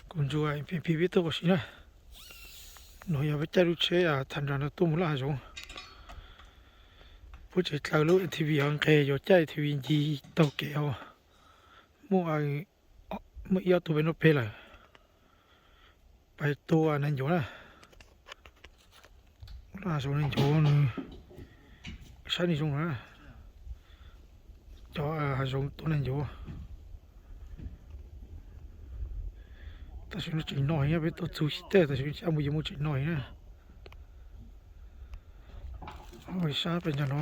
Kuv ntsuas P P peb tuaj ua si na. No yog peb caij lub tsheb tham nras no tuaj mus laj hav zoov. Puab tsev dlaws lub A T V ho nqes yuav caij A T V ncig taug kev os. Muaj, muaj ib ob tug peb noj peb lawm. Pais tua neeg ncuav na. Laj hav zoov neeg ncuav nws saib nws zoo na. Cov hav zoov tua neeg ncuav. Tam sim no tseem no heev, peb tuaj txug xyov tej, tam sim no mus yuav mus tseem no heev na. Sab pais ntsa no,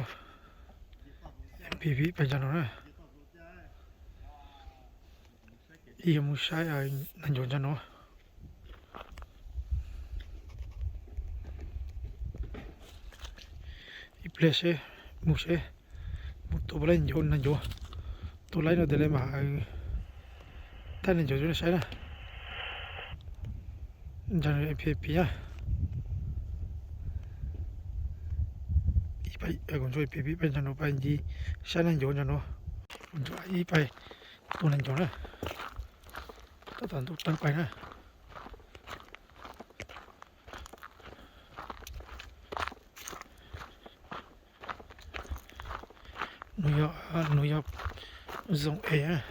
P P pais ntsa no na. Ib yog mus saib neeg ncuav ntsa no. Ib pliag seb, mus seb, mus tua puas laib neeg ncuav, tua laib no tes li mas thaij neeg ncuav rau nej saib na. Ntsa no P P na. Kuv ntsuas P P pais ntsa no, pais ncig saib neeg ncuav ntsa no. Kuv ntsuas ib pais tua neeg ncuav na. Tab tom ntuj tawv pais na. Nws yog, nws yog zone A.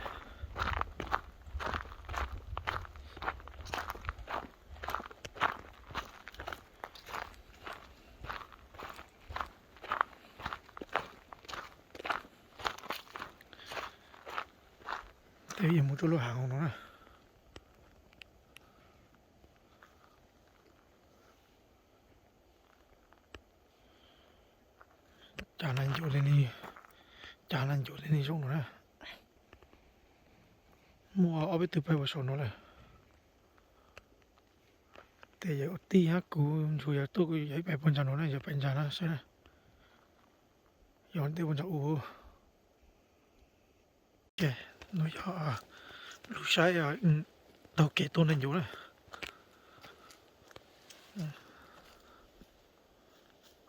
Tej yog mus rau lub hav no na. Cas neeg ncuav li, cas neeg ncuav li ne zoo no na. Muaj ob peb tug peb puas saum no lawm. Tes yog ua tij hab kuv ntsuas yog tuaj kuv yog ib pais puag ntsa no na, yog pais ntsa na saib na. Yog tej puag ntsa u. No yog lub saib taug kev tua neeg ncuav na.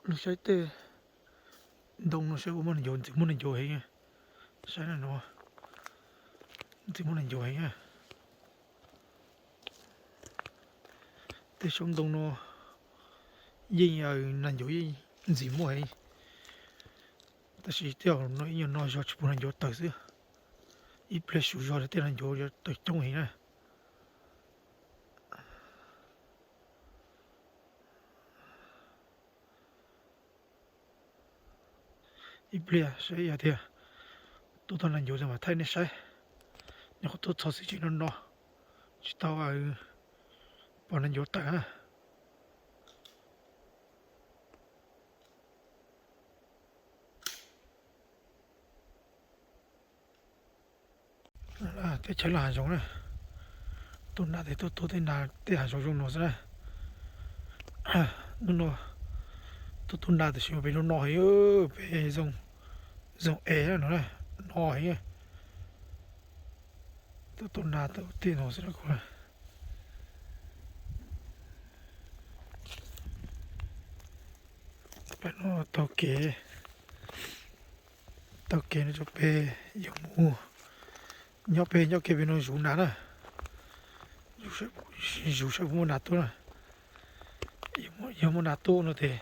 Lub saib tej ntoo no saib ua muaj neeg ncuav, ntxim muaj neeg ncuav heev. Saib na no, ntxim muaj neeg ncuav heev. Tej xyoob ntoo no yeej neeg ncuav yeej ntxim muaj heev. Tab sis tej no ib nyuag no zog tsis pum neeg ncuav tawm xwb. Ib pliag su zog tej neeg ncuav yuav tawm coob heev na. Ib pliag saib yog tiag tuaj tau neeg ncuav mas thaij nej saib. Nyuam qhuav tuaj txog xwb tsis no no, tsis tau pom neeg ncuav tawm na. Teb chaws laj hav zoov na, tuaj nram tes tuaj tuaj tej nram tej hav zoov zoo no xwb na. Hnub no tuaj tuaj nram tab sis pem no no heev, pem zoo es no no heev. Tuaj tuaj nram tej no xwb na kuv. Pem no taug kev, taug kev no rau pem yuav mus, nyob pem nyob kev pem no zuv nas na, zuv saib puas muaj nas tuaj na. Yog muaj nas tuaj no tes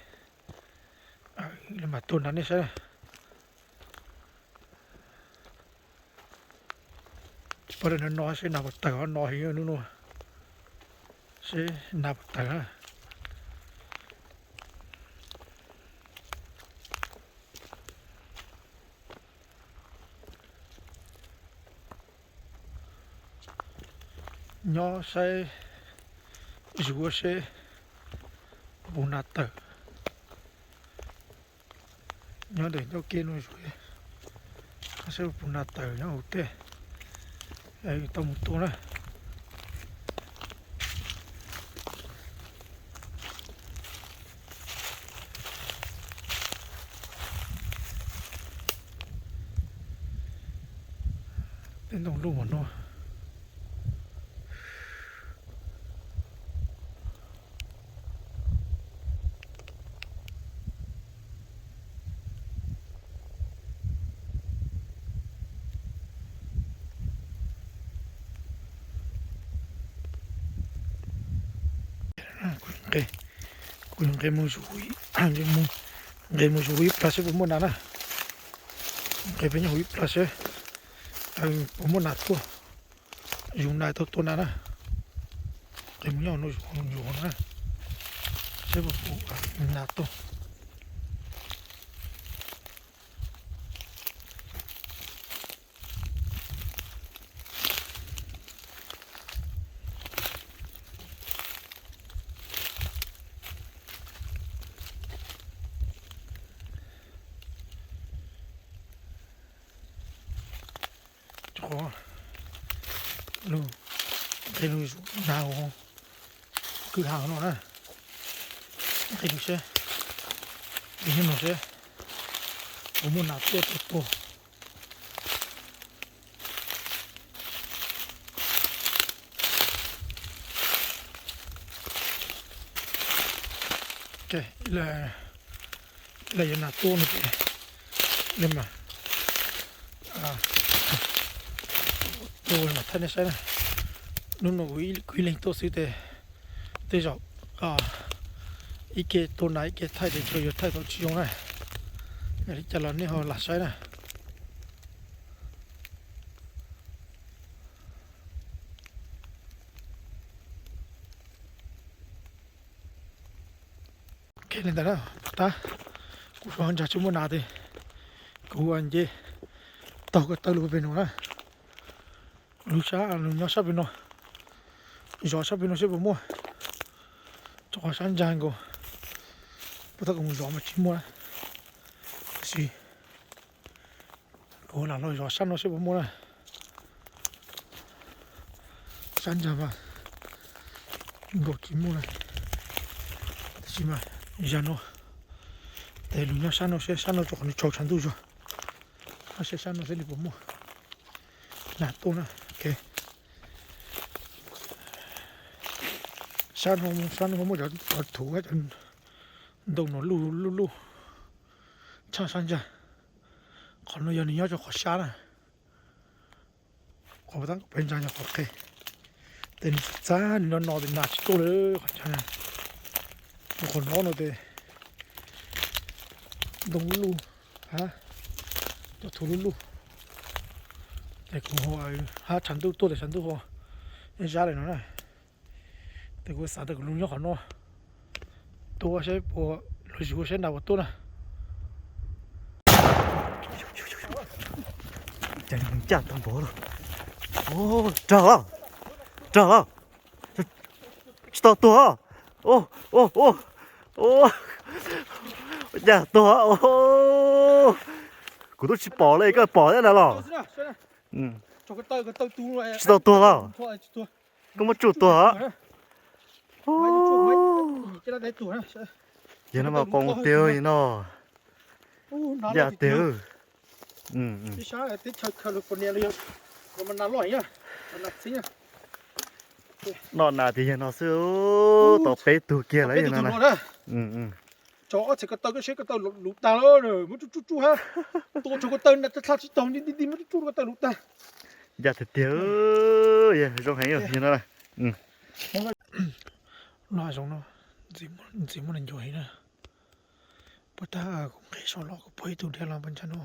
mam tuaj nrog nej saib na. Tsis paub li no no seb nas puas tawm, no heev hnub no, seb nas puas tawm na. Nyob saib zuv seb puas nas tawm. Nyob ntawm nyob kev no zuv saib puas nas tawm nyob hauv tej, tau mus tua na. Tej ntoo luj mas no. Kuv nqes mus, nqes mus zus ib plag seb puas muaj nas na. Nqes peb nyob hauv ib plag seb puas muaj nas tuaj. Zus nas tau tua nas na. Nqes mus nyob hauv no zus na, seb puas pom nas tuaj. Qhov lug, nqe lug zus nas ua kwj ha no na. Nqe lug seb, nqe lug seb puas muaj nas tuaj tua tua. Ib leeg yuav nas tuaj no ces ib leeg mas tua mas thaij nej saib na. Hnub no kuv ib leeg tuaj xwb tes tej zaum ib ke tua nas ib ke thaij tes tsuas yog thaij tau tsis zoo na. Yog li cas los nej ho lam saib na. Li ntawd na, tab kuv xav ntshai tsis muaj nas tes kuv nce taug ko taw lug pem no na. Lug sab, lug nyob sab pem no, zov sab pem no seb puas muaj. Tso qhov sab ntsa nkaus, puag ta kuv mus zov mas tsis muaj na. Tab sis kuv lam los zov sab no seb puas muaj na. Sab ntsa mas nkaus tsis muaj na. Tab sis mas zag no tes lug nyob sab no seb sab no tso qhov nws tsaus tshav ntuj zog. Seb sab no seb nws puas muaj nas tuaj na. Sab no, sab no muaj cov thuv, cov ntoo no luj luj luj tshaj sab ntsa. Qhov no yog nws nyob rau qhov sab na. Qhov tab peb ntsa yog qhov qe, tes nws txav nws no no tes nas tsis tuaj li qhov ntsa na. Qhov no no tes ntoo luj luj, cov thuv luj luj. Tes kuv hab tshav ntuj tuaj tes tshav ntuj ho zab li no na. Tes kuv xav tias kuv lug nyob qhov no tua seb puas, lug zus seb nas puas tuaj na. Cas ncaj tag npaum li. Rag los, rag los. Tsis tau tuag. Ncaj tuag. Kuv twb tsis pom li, koj pom thiab na los? Tsis tau tuag los? Koj muab tsuj tuag. Yog no mas qoos tiag no. Ncaj tiag. Noj nas tiag yog no xwb, tau peb tug kiag lawm yog no na. Tso ob txhais ko taw koj seb ko taw luv tag lawm, muab tsuj tsuj tsuj hab. Tua tso ko taw na, tag tsis taug nti nti, muab tsuj tsuj ko taw luv tag. Ncaj tiag tiag, zoo heev yog no. No zoo no, ntxiv muaj nas ncuav heev na. Puag ta kuv nqis saum los kuv pom ib tug dhia los puag ntsa no.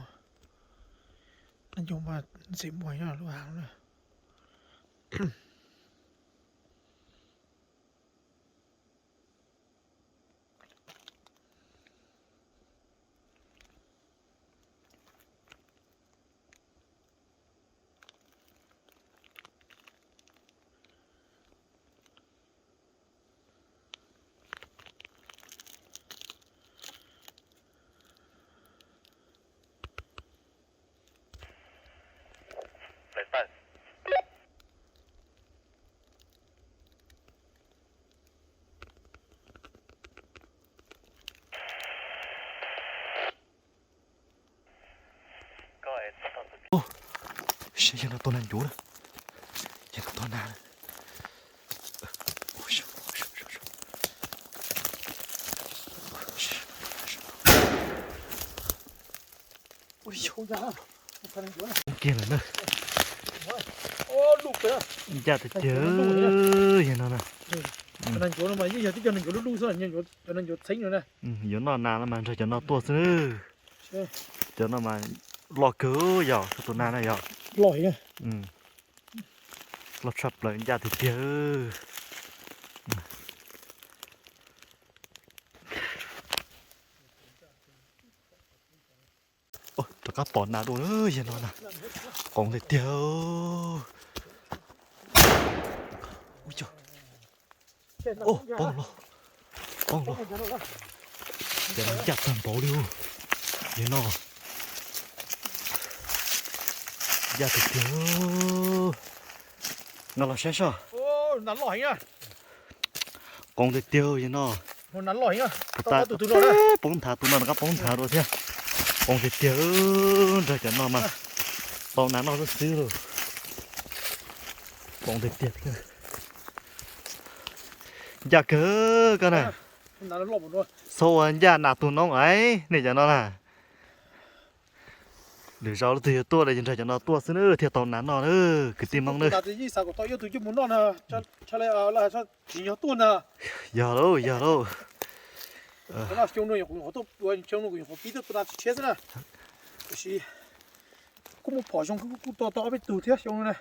Nas ncuav mas ntxiv muaj heev lub hav na. Yog no tua nas ncuav na, yog no tua nas. Kiag lawm na. Ncaj tiag tiag, yog no na. Nas ncuav no mas yeej yog tib cov nas ncuav lub lub xwb, cov nas ncuav txheeb no na. Yuav noj nas no mas nrog cov no tuaj xwb. Cov no mas loj kawg yog tus nas na yog. Loj tshaj plaws ncaj tiag tiag. Rov qab pom nas dua yog no na. Qoos tiag tiag. Poob los, poob los. Cov no ncaj tag npaum li yog no. Ncaj tiag tiag. Nqa los saib soj. Qoos tiag tiag yog no. Poob nthav tus no rov qab poob nthav dua thiab. Qoos tiag tiag, nrog cov no mas tau nas noj xwb xwb lauj. Qoos tiag tiag. Ncaj kawg koj na. Xauj ua ncaj nas tus noob es nej cov no na. Lwm zaus leej twg yuav tuaj los nrog cov no tuaj xwb na thiaj tau nas noj na kwv tij Hmoob na. Yog lauj, yog lauj. Kuj muaj phom zoo kuj tua tau ob peb tug thiab xyoo no na.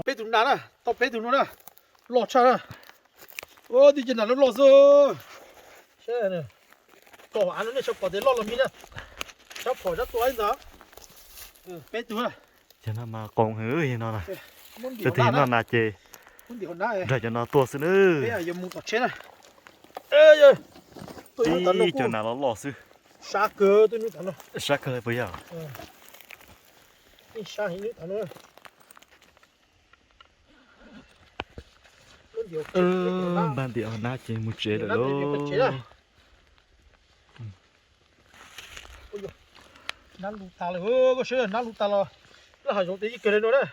Peb tug nas na, tau peb tug no na, loj tshaj na. Ua tib cov nas loj loj xwb. Saib, tso av no nej tshaj pom tias loj los me na. Sab phom sab tua ib ntag. Peb tug na. Cov no mas qoos heev no na. Leej twg noj nas ces nrog cov no tuaj xwb na. Yuav mus tom tsheb na. Ib cov nas loj loj xwb. Sab kawg, sab kawg puas yog? Npaj ntim hau nab ces mus tsev lawm lauj. Nab lub tas lawm, koj saib nab lub tas los laj hav zoov tes yeej kawg li no na.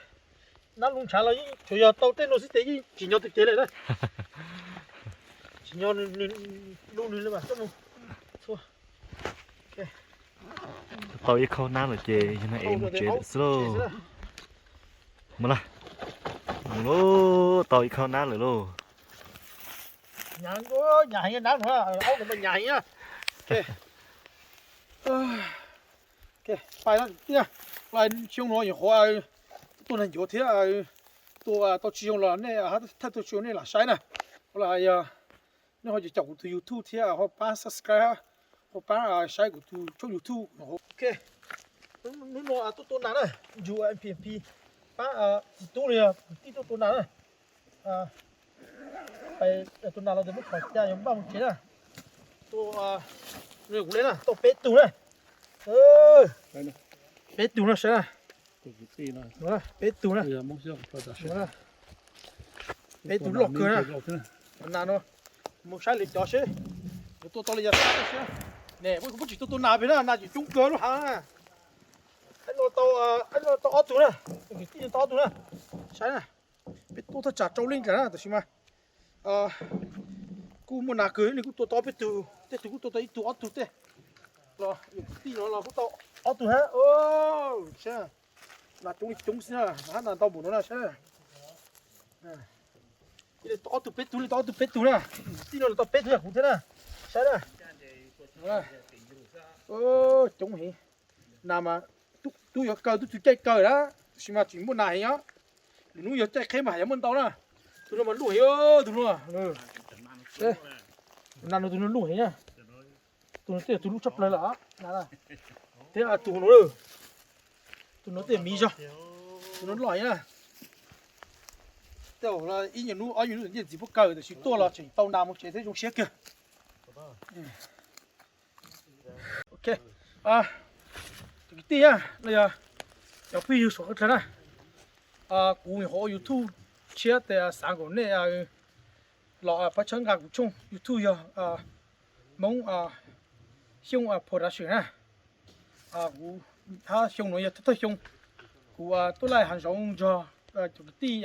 Nab lub ntshav los yeej tsuas yog tau tej no xwb tes yeej tsim nyog tus cev lawm na. Tsim nyog lub nws li mas txhob mus. Tau ib khau nab lawm ces yog no es mus tsev lawm xwb lauj. Mus na, mus lauj, tau ib khau nab lawm lauj. Nyam heev, nyam heev nab no, aub no mas nyam heev na. Pais no tiag, xyoo no nyuam qhuav tuaj nag ncuav thiab, tua tau tsis zoo los nej thawj tuaj tsis zoo nej lam saib na. Ua li yog nej ho caum kuv tus YouTube thiab ho pab subscribe, ho pab saib kuv tus channel YouTube. Ok, hnub no tuaj tua nas na, nrug P N P pab txiv tub los yog kwv tij tuaj tua nas na. Tua nas los tes muab phom ca yog npaj mus tsev na. Tua, kuv le na, tau peb tug na. Peb tug na, saib na. Peb tug na. Peb tug loj kawg na. Nas no mus saib lwm cov seb yuav tua tau li cas seb. Ne, kuv tsis tua tua nas pem na, nas tseem coob kawg lub hav na. Tau ob tug na, kwv tij tau ob tug na. Saib na, peb tua thaj tsam rau leej dlaim na tab sis mas kuj muaj nas kawg li, kuj tua tau peb tug, tej tug kuj tua tau ib tug ob tug tej. Los kwv tij no los kuj tau ob tug hab. Nas coob li coob xwb na, hab nas ntau npaum no na saib. Tau ob tug peb tug li, tau ob tug peb tug na. Kwv tij no los tau peb tug yog kuv thiab na. Saib na. Coob heev. Nas mas tub yuav kaw tub txug caij kaw na, tab sis mas tseem muaj nas heev os. Lwm hnub yog caij qheb mas haj yam muaj ntau na. Tus no mas luj heev, tus no. Nas no tus no luj heev na. Tus no twb yog tus luj tshaj plaws lawm. Thiab tus no, tus no twb yog miv zog. Tus no loj heev na. Tej zaum ib nyuag hnub ob nyuag hnub ntiaj txiv puab kaw tab sis tuaj los tseem tau nas mus tsev thiab zoo siab kawg. Ok, tus kwv tij na, no yog cov phooj ywg suav qab dlawg na. Kuv nyuam qhuav ua YouTube tshiab tes xav nkaum nej los pab txhawb nqa kuv channel YouTube yog Hmoob Xyooj Production na. Kuv hab xyoo nuav yog thawj thawj xyoo kuv tuaj laj hav zoov nrog cov kwv tij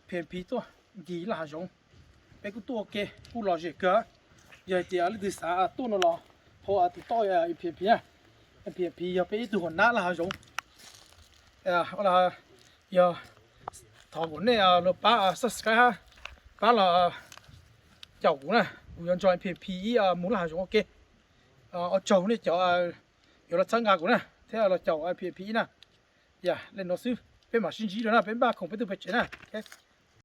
P N P tuaj ncig laj hav zoov. Peb kuj tuaj ua ke kuj lom zem kawg. Yog hais tias leej twg xav tuaj no los hauv tus toj P N P na. P N P yog peb ib tug hauv nab laj hav zoov. Yog Thov kom nej los pab subscribe hab, pab los caum kuv na, kuv yuav nrog P P ib mus laj hav zoov ua ke. Ua tsaug nej cov yuav los txhawb nqa kuv na thiab los caum P P ib na. Yog le nuav xwb, peb mam sib ntsib dua na, peb npaj khoom peb tuaj peb tsev na.